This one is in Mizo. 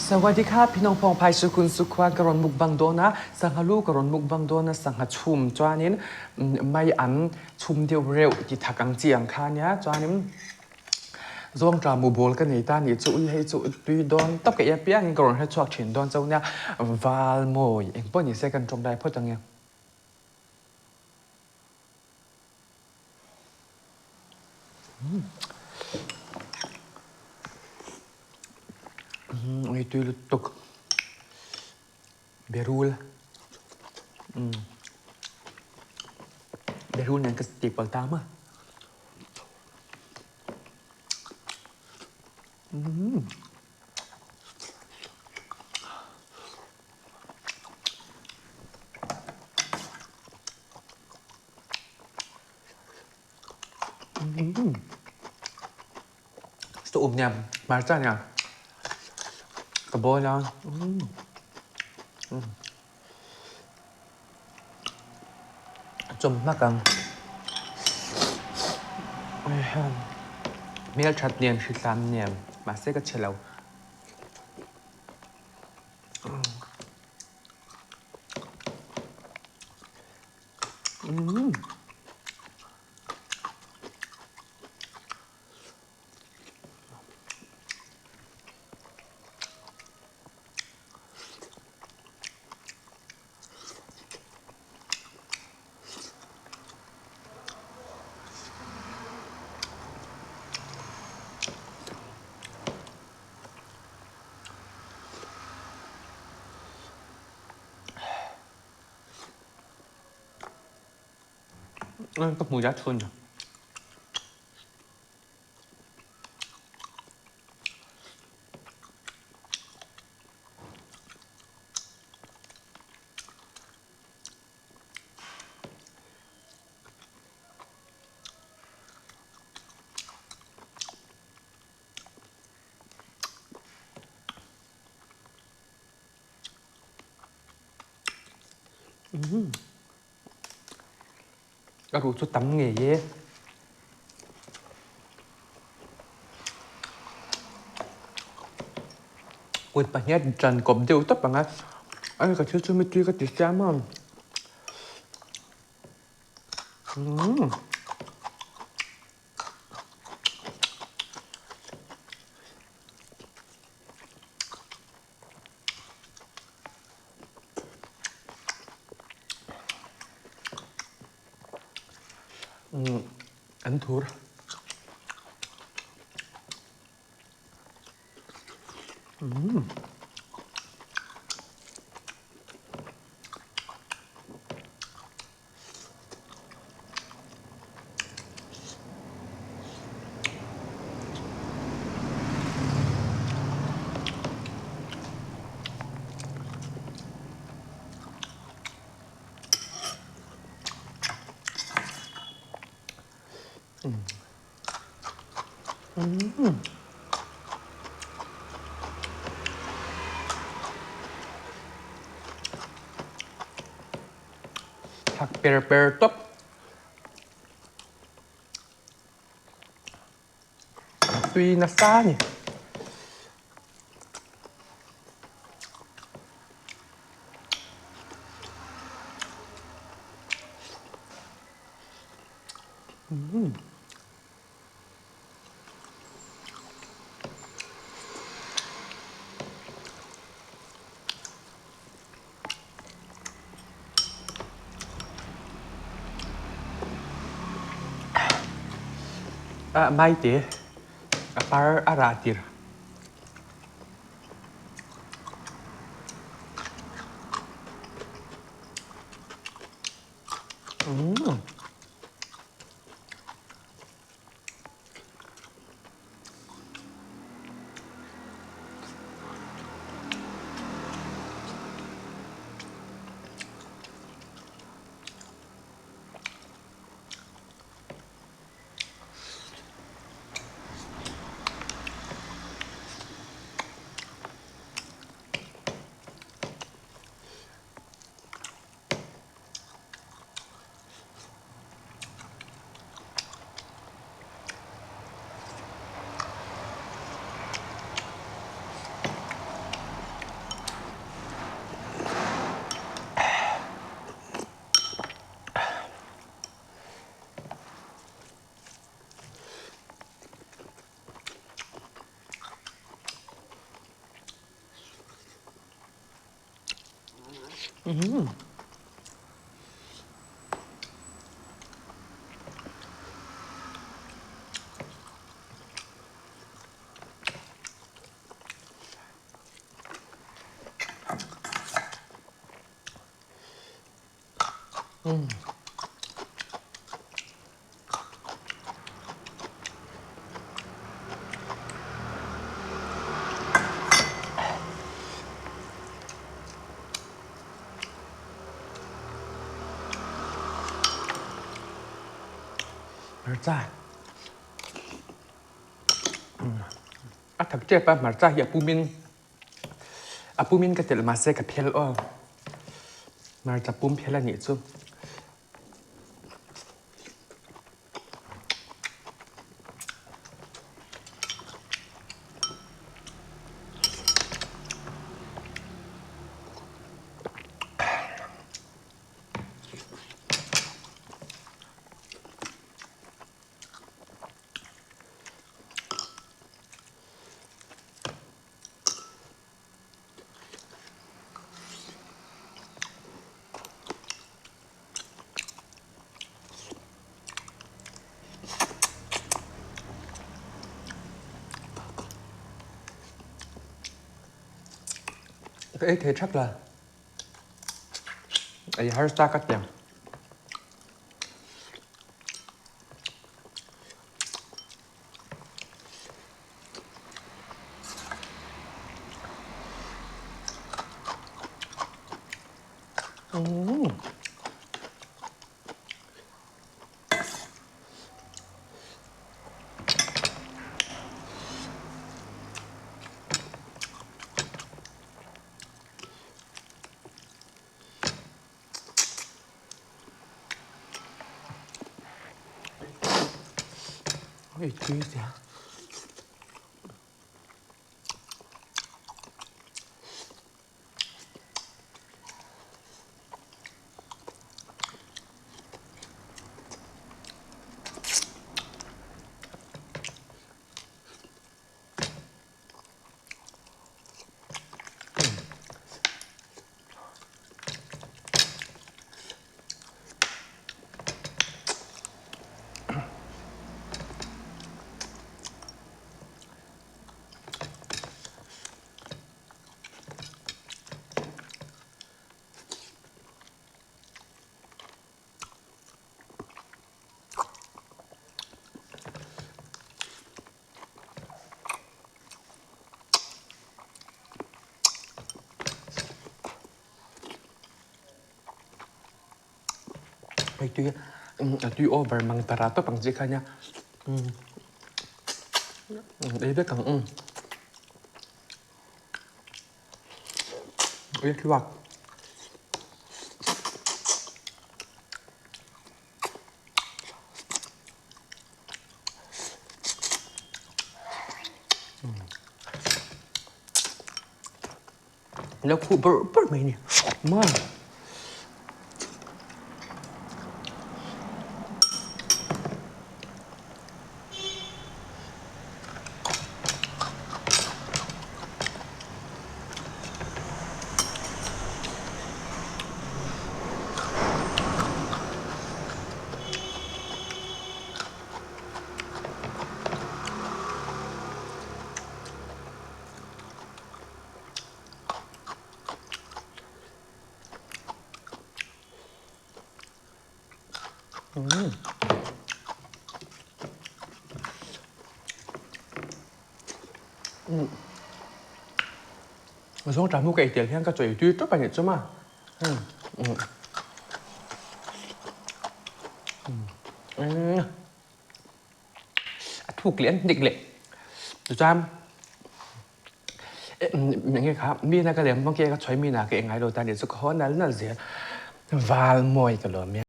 Sawadikha Phinong Phong Phai Sukun Sukhuan ka rawn mukbang dawn a, sangha lu ka rawn mukbang dawn a, sangha chhum chuanin mai an chhum deuh reuh ti thak ang chi ang kha nia chuanin Zawngṭah mu bawl ka nei ta nih chu ui hei chu tui dawn tawp ka ia piangin ka rawn hre chhuak ṭhin dawn chauh nia val mawi eng pawh ni se kan ṭawngtai phawt ang e. Ui tui lutuk berul berul nen ka ti kual ta maw. Saum nia hmarcha nia ka bawl a chawm hmak ang hmelthat nen hritlan nen mahse ka chhe lo. Ka hmu zat chhun. Ka ruh chu tam ngei e. Kut pahnih a ṭan kawp deuh tawp ang a, a ka thil chu mitui ka ti siam a. Umm. An thur. Thak per per tawp. Tui nasa a ni. Maite a par a rah tir. Hmarcha a thak tep a hmarcha hi a pumin a pumin ka telh mahse ka phel aw hmarcha pum phel a nih chu. Ka ei thei thak la. Ei harsa ka tiang. Hei tui sia. Hei tui a tui over mang tara tawp ang chi kha nia ei vek ang um ei thluak. Lo khuh bawrh bawrh mai a ni maw. Zawngṭah hmu ka ei tel hian ka chawi tui tawp a nih chu ma. A thuk leh an hnik leh tichuan enge kha mi na ka lem bawk e ka chhawi mi na ka engai lo ta nih chu ka haw nal nal zel val mawi ka lawm e.